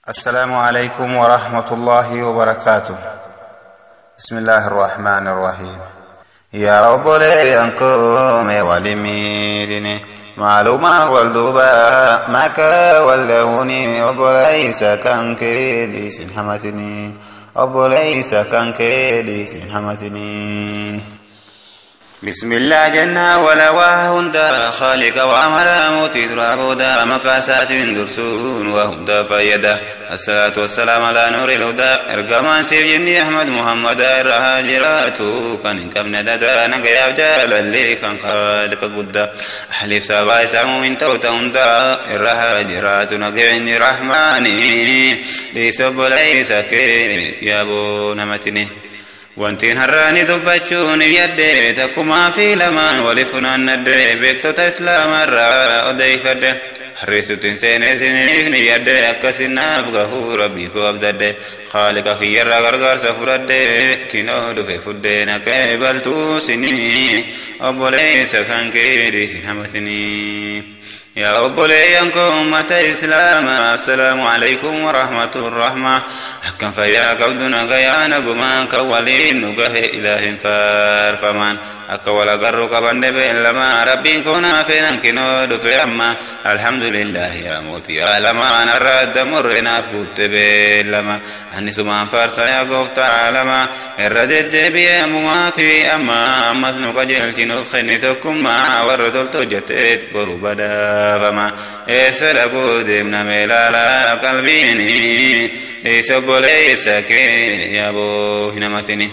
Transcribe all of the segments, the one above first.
السلام عليكم ورحمة الله وبركاته. بسم الله الرحمن الرحيم. يا رب لينكم ولميدني معلومة والدوبة مكا واللوني وبليس كان كيدي سنحمتني وبليس كان كيدي سنحمتني. بسم الله جنة ولا وهندا خالق وأمر موتي درعودا مقاسات درسون وهدى فيدا. الصلاة والسلام على نور الهدى إرقمان سيف جني أحمد محمد الرهاجرات كان كم نددا نقيا جال اللي كان خالق قدا أحلف سبع سمو من توتا الرهاجرات نقيني رحماني ليس ليس كي يا بو نمتني. Wantiin har'aani dubbachuun yadde takkumaa fi lamaan waliif funaannadde beektota islaamarraa odeeffadhe harreessuttiin seenee isiniif ni yadde akkasinaaf gahuu rabbii koo abdadde khaaliqa kiyyarraa gargaarsa fudhadhe kinoo dhufe fuddeen akka eebaltuu sinii obboleessa kan keedii sin hamatinii. يا أبوليانكم أمة إسلام السلام عليكم ورحمة الرحمة أكم فيا قبدنا غيانا قمان كوالين نقه إله فارفمان أكولا قرق بندبين لما ربين كنا فينا كنود في أما الحمد لله يا موتي يا لما نرد مرنا في قلت لما أني سمان فارسا يا قفت عالما الردد بي أمما في أما أما سنك جلت نفخني تكما وردلت جتت بربدا فما إسلقوا دمنا ملالا قلبيني ليس بليس كي يا بو هنمتني.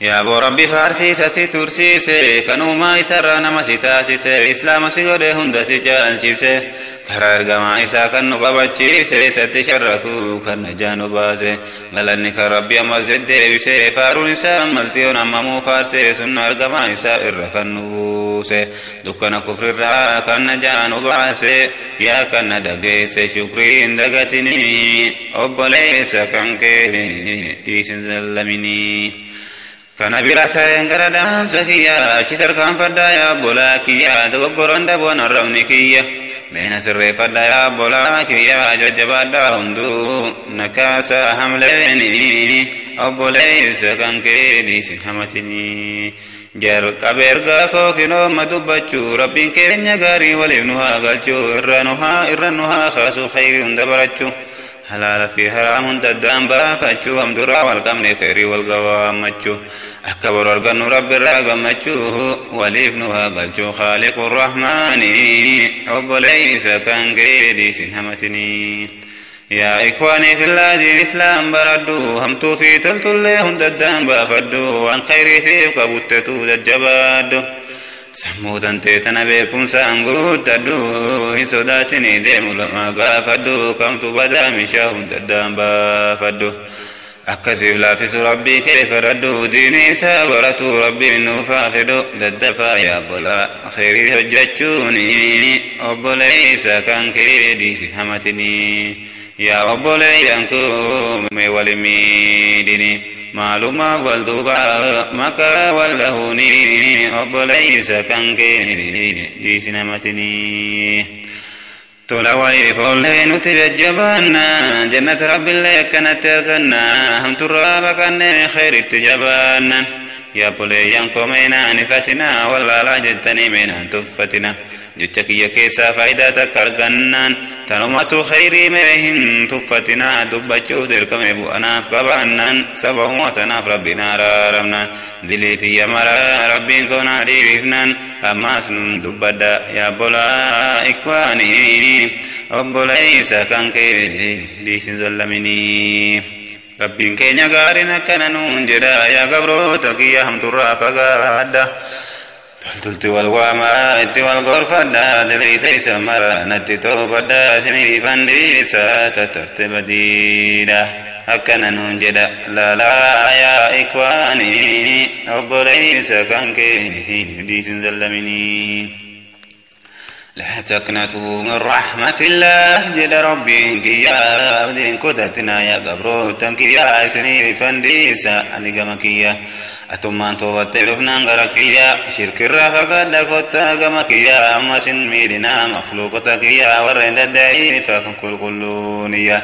يا أبو ربي فارسيسة سترسيسة كانوا إسر نما ستاسيسة إسلام سيغده هند سجالشيسة كرار جما إسا كانوا قبتشيسة ستشركوا كان جانو باسة غلني كربي أمزد بيسة فارون إسا ملتيون أمامو فارسة سنار جما إسا إرخنوسة دكان كفر را كان جانو باسة يا كان دقيسة شكرين دقتني أبليس كان كي ديسن زلمني. كان براتين غردام سخيا چتر كان فدا يا بولاكيا دوغورن دبون رمنكيا بين سر فدا يا بولاكيا ججبادا هندو نكاسا حمليني ابوليس كان كيدي سحمتني جر كبرغا كوكينو مدبچو ربين كينيا غاري ولينها غلچو إرنها إرنها خاسو خير دبرچو حلال في حرام تدام بافتشو هم درا والقمن خيري والقوامتشو أكبر أرقن رب الرقمتشو وليفنها قلشو خالق الرحمن رب ليس كان قيدي سنهمتني. يا إخواني في الله دين الإسلام بردو هم توفي تلتلهم تدام بافدو وان خيري سيف قبوتتو دجبادو سموتن تيتنا بكم سانغوتدو hin sodaatinii deemu lama gaafadhu kamtu badaa mishaa hunda baafadhu akkasiif laafisu rabbii kee kadhadhu diinii isaa baratu rabbiin nuufaa fedhu daddafaa yaa obbolaa khayrii hojjechuuni obboleessa kan kee dhiisi hamatinii yaa obboleeyyan koo mee walimiidhini معلومة والدوبة مكا واللهوني أبليس كان كي سنمتني تلوي فولين تجبنا جنة رب الله كانت ترغنا هم تراب كان خير التجبنا يا بوليان كومينا نفتنا ولا لا جتني من تفتنا جتكي كيسا فايدة تكرغنان تنمت خيري مهن تفتنا دبچو دركم بو أناف قبانان سبه وتناف ربنا رارمنا دليتي يا مرا ربي كنا ديفنان أماسن دبدا يا بولا إخواني أبوليس كان كي ديسن زلمني ربي كينيا غارنا كان نونجدا يا قبرو تكيا هم ترافقا تلتلت والواما ات والغرفة دليتي سمرا نتي توبدا سني فنديسا تترتب ديدا هكنا ننجدا لا لا يا إخواني أبوليس كان كي ديسن زلمني. لا تقنطوا من رحمة الله جل ربي يا عبد كدتنا يا قبرو تنكي يا سني فنديسا أني قمكيا Atummaan toobattee dhufnaan gara kiyyaa shirkirraa fagaadha kottaa gama kiyyaa ammas hin miidhinaa makluuqota kiyyaa warreen dadda'iifa kan qulqulluuniyya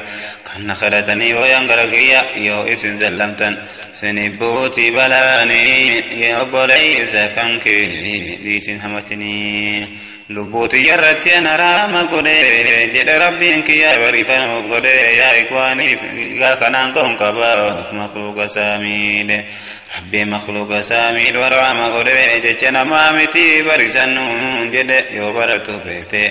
kan na kadhatanii booyan gara kiyya yoo isin zallamtan sinibbuutii balaanii obboleeysa kan kee dhiisin hamatinii lubbuuti yarratti an haraama godhe jedhe rabbiin kiyya bariifanuuf godhe yaa ikwaaniif gaa kanaan koon qabaaf makluuqa saamiidhe rabbiin makluuqa saamiidhu haraama godhe jecha namaa miti barisannuun jedhe yoo baratu feete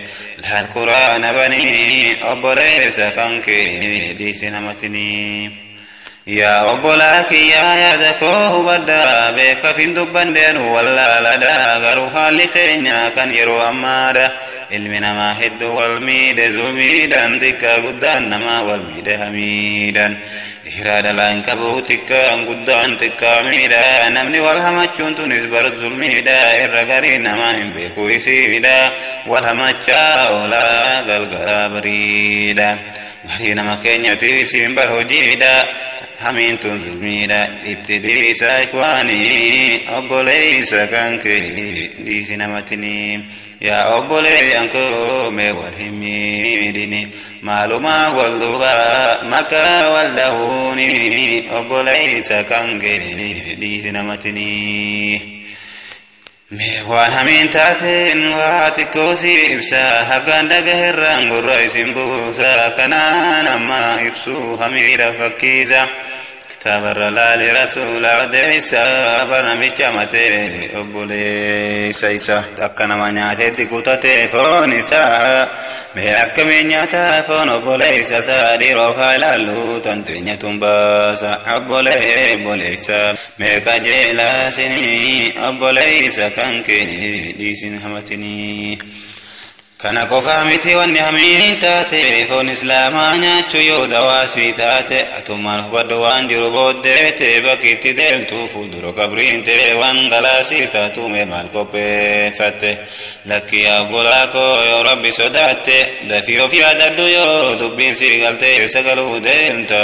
laal quraana banii obboleessa kan kee dhiisi namatinii. Yaa obbolaa kiyyaa yaada koo hubadhaa beekaaf hin dubbanneen wallaaladha garuu haalli keenya kan yeroo ammaadha ilmi namaa hedduu wal miidhe zumiidhaan xiqqaa guddaan namaa wal miidhe hamiidhaan dhiiraa dhalaa hin qabu xiqqaan guddaan xiqqaa miidha namni wal hamachuun tunis bar zulmiidha irra garii namaa hin beeku isiidha wal hamachaa oolaa galgalaa bariidha garii nama keenyatiif isiin bar hojiidha hamiin tun zulmiidha itti dhiisa ikwaanii obboleeysa kan kee dhiisi namatinii yaa obboleeyyan koo mee wal hin miidhini maalumaa wal duuba maqaa wal dhahuuni obboleeysa kan kee dhiisi namatinii. Mee waan hamiin taateen waa xiqqoo si ibsa hagaan dhagaherraan gurra isin buusa kanaan amma ibsu hamiidha fakkiisa kitaabarra laali rasuula odeessa barnamicha matee obboleessa isa akka nama nyaatetti kutate foon isaa mee akkamiin nyaata foon obboleessa isaa dhiiroo faa ilaallu tanteenya tumbaasa obboleessa mee qajeelaa sinii obboleessa kan kee dhiisin hamatinii. Kana qofaa miti wanni hamiin taate foon islaamaa nyaachuu yoo dawaasii taate atummaan hubadhu waan jiru booddeete bakki itti deemtu fuuldura qabriin ta'e waan galaasii taatu mee maal qopheeffatte lakki yaa obbolaa koo yoo rabbi sodaatte dafii of yaadadhu yoo dubbiin sii galtee sagaluu deemta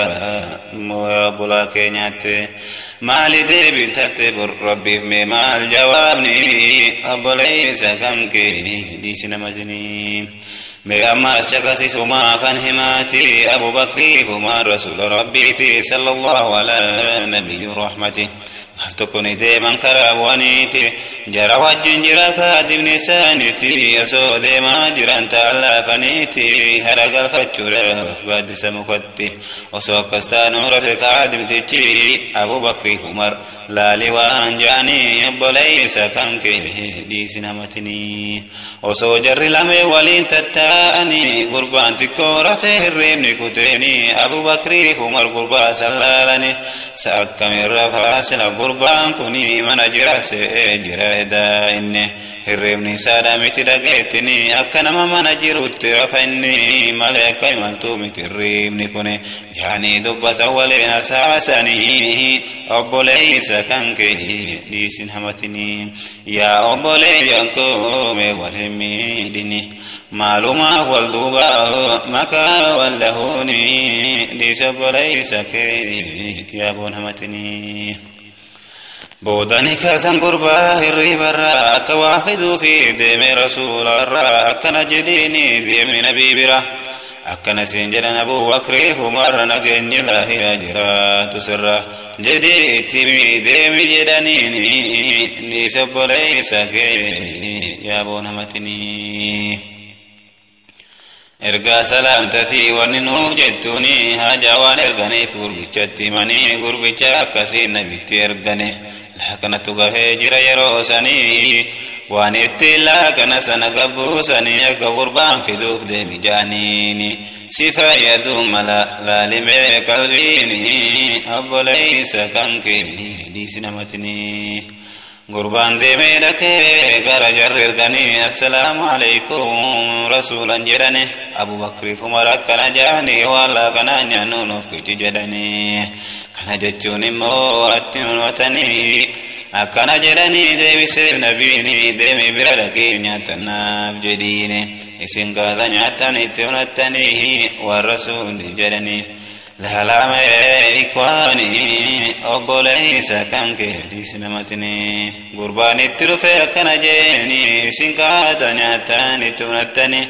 immoo yaa obbolaa kee nyaatte. Maali deebiin taate bor rabbiif mee maal jawaabni obboleessa kan kee dhiisi nama jinii. Mee ammas caqasisumaa afaan himaati Abubakriif Umar rasuula rabbiiti sallallahu alaa nabiyyu rahmati. Gaaf tokko ni deeman karaa bu'aniiti jara wajjin jira kaadibni isaaniiti osoo deemaa jiran taalaafaniiti hara galfachuudhaaf gaaddisa mukatti osoo akkas taanuu rafe kaadimtichi Abubakriif Umar laali waan jaanii obboleessa kan kee dhiisi namatinii osoo jarri lamee waliin tattaa'anii gurbaan xiqqoo rafee hirreebni kuteenii Abubakriif Umar gurbaa sallaalanii sa akkamin rafaa sila gurbaan kuni mana jira se'ee jira edaa inni hirreebni isaadha miti dhageettini akka nama mana jirutti rafa inni malee akka imaltuu miti hirreebni kuni jaanii dubbata waliin hasaasanii obboleessa kan kee dhiisin hamatinii yaa obboleeyyan koo mee wal hin miidhini maalumaaf wal duuba maqaa wal dhahuuni dhiisa obboleessa kee yaaboon hamatinii. Boodani kaasan gurbaa hirribarraa akka waa fiduu fi deeme rasuularraa akkana jedhiini deemi nabii bira akkana siin jedhan Abubakriif Umar nageenyi laahiyaa jiraatu sirra jedhii itti deemi jedhaniini dhiisa obboleessa kee yaaboon hamatinii. Ergaa salaamtatii wanni nuuf jettuuni haajaa waan erganiif gurbichatti himanii gurbicha akkasiin nabitti ergane laakanatu gahee jira yeroo sanii waan itti laakana sana gabbuusanii akka gurbaan fiduuf deemi jaaniini si fayyaduu mala laalimee qalbiini obboleessa kan kee dhiisi namatinii. Gurbaan deemee dhaqee gara jarri erganii assalaamu alaikum rasuulan jedhani Abubakriif Umar akkana jaanii waan laakanaa nyaannu nuuf kichi jedhanii kana jechuun immoo atti nunatanii akkana jedhanii deebiseef nabiini deemee bira dhaqee nyaatanaaf jedhiini isin gaata nyaattan itti unattanii waan rasuulli jedhanii. Laalame ikwaani obboleessa kan kee dhiisi namatini gurbaan itti dhufe akkana jeeni isin kaata nyaattan itti fudhattani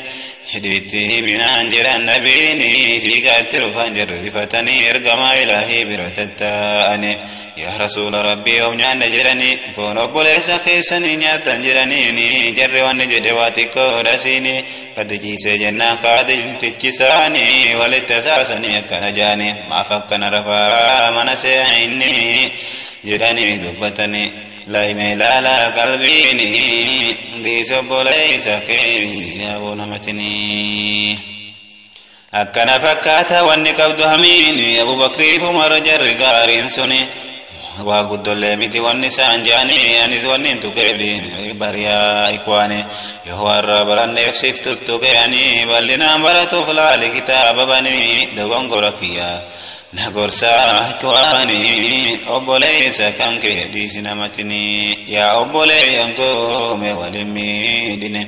hidhiitti binaan jedhan nabiini fiigaatti dhufan jedhu rifatanii ergamaa ilaahii bira tatta'ani yaa rasuula rabbii yoom nyaanne jedhani foon obboleessa keessanii nyaattan jedhaniini jarri wanni jedhe waa xiqqoodha siini gadi ciisee jennaan kaadimtichisaanii walitti asaasanii akkana jaani maaf akkana rafaa mana se'a inni jedhanii dubbatanii laayime ilaalaa qalbiini dhiisi obboleessa kee yaaboo namatinii. Akkana fakkaata wanni qabdu hamiini Abubakriif Umar jarri gaariin suni waa guddollee miti wanni isaan jaanii anis wanni hin tuqeef bariyaa ikwaani yoo warra baranneef siif tuttuqe ani bal'inaan baratuuf laali kitaaba banii dogongora kiyyaa na gorsaa ikwaani obboleessa kan kee dhiisi namatinii yaa obboleeyyan koo mee waliin miidhine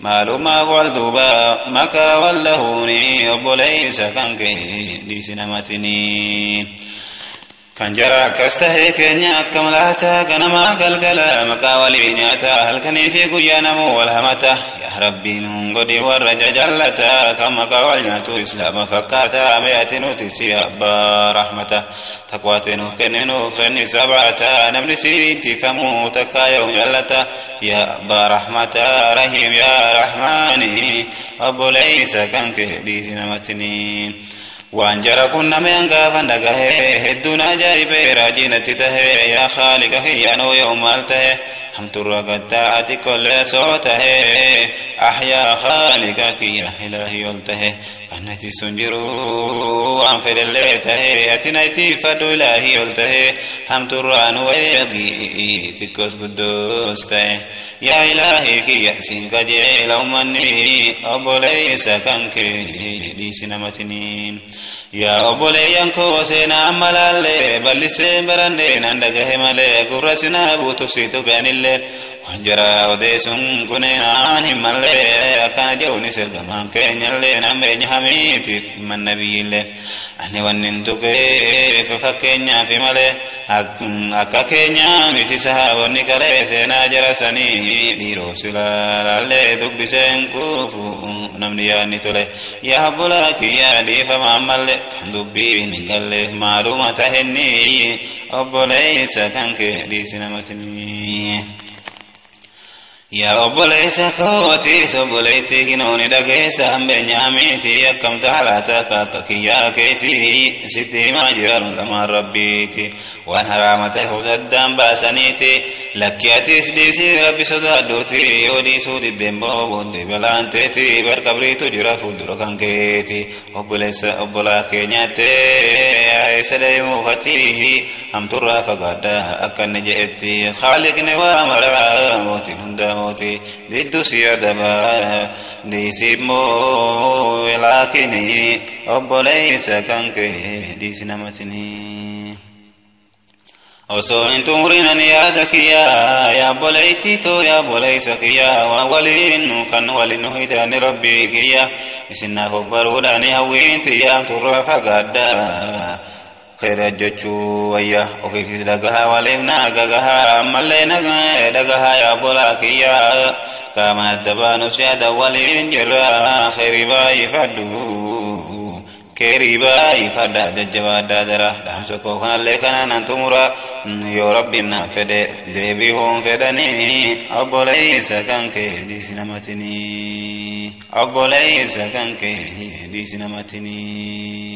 maalumaaf wal duuba makaa wal dhahuuni obboleessa kan kee dhiisi namatinii. Kan jara akkas tahee keenya akkam laata ganamaa galgala maqaa walii nyaata halkanii fi guyyaa namuu wal hamata yaa rabbiin hun godhi warra jajallata kan maqaa wal nyaatu islaama fakkaata mee ati nuti si abbaa rahmata taqwaate nuuf kenni nuuf kenni sabaata namni si intifamuu takkaa yoom jallata yaa abbaa rahmata rahiim yaa rahmaani obboleessa kan kee dhiisi namatinii. Waan jara kun nama hangaafan dhagahee hedduun ajaa'ibee raajii natti tahee yaa khaaliqa kiyyaanoo yoo maal tahe hamturra gattaa ati kollee soo tahee ah yaa khaaliqa kiyya ilaahii ol tahe kan nati sun jiru waan fedhellee tahee ati na ittiifadhu ilaahii ol tahee hamturraan weegii xiqqoos guddoos tahe yaa ilaahii kiyya siin qajeela ummanni obboleessa kan kee dhiisi namatinii. Yaa obboleeyyan koo seenaa amma laallee bal'isee barannee nan dhagahe malee gurra sinaa buutu si tuqanillee waan jara odeessuun kuneenaan hin mallee akkana jehuunis ergamaan keenyallee nambeenya hamiiti himan nabiyyiillee ani wannin tuqeef fakkeenyaaf malee akka keenyaa miti sahaabonni kalee seenaa jara sanii dhiiroo silaalaallee dubbiseen kuufu namni yaadni tole yaa obbolaa kiyyaa dhiifama ammallee kan dubbiin hin galleef maaluma tahenni obboleessa kan kee dhiisi namatinii. Yaa obboleessa kootiis obboleettii kinooni dhageessa hambeenyaa miti akkam taalaata akka kiyyaa keetii sitti himaa jiran lamaan rabbiiti waan haraama ta'e hudaddaan baasaniiti lakki atis dhiisii rabbi sodaadhuuti yoo dhiisuu diddeen booddee balaan teeti barqabriitu jira fuuldura kan keeti obboleessa obbolaa kee nyaattee eessa deemuufatii hamturraa fagaadha akka inni je'etti khaaliqni waa maraa mootiin hundaa mootii diddu si adabaa dhiisi immoo laakini obboleessa kan kee dhiisi namatinii. Osoo hin xumurinan yaada kiyyaa yaa obboleettii too yaa obboleessa kiyyaa waan waliin nu kan waliin nu hidhaani rabbii kiyyaa isin naaf of baruudhaan hawwiin tiyyaa hamturraa fagaadhaa. Khayra jechuu wayya ofiifis dhagahaa waliif naa gagahaa ammallee dhagahaa yaa obbolaa kiyyaa qaaman adda baanus yaada waliin jirra khayri baay'ifadhu keerii baay'ifadha jajjabaadhaa dara dhaamsa koo kanallee kanaanan xumura yoo rabbiin naa fedhe deebi'uun fedhanii obboleessa kan kee dhiisi namatinii obboleessa kan kee dhiisi namatinii.